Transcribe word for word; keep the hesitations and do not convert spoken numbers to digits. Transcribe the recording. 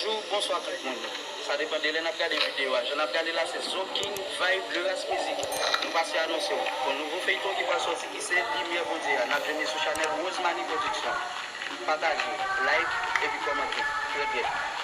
Bonjou, bonswa tout moun. Sa depann de lè n ap gade videyo a. Jan n ap gade la, se Zo King Vibe, Le Ras Mizik. Nou pase anonse w yon nouvo feyton ki pral sòti, ki se Limyè Bondye a. N ap jwenn li sou chanèl Rosemary Production. Pataje, like, epi kòmante. Trè byen.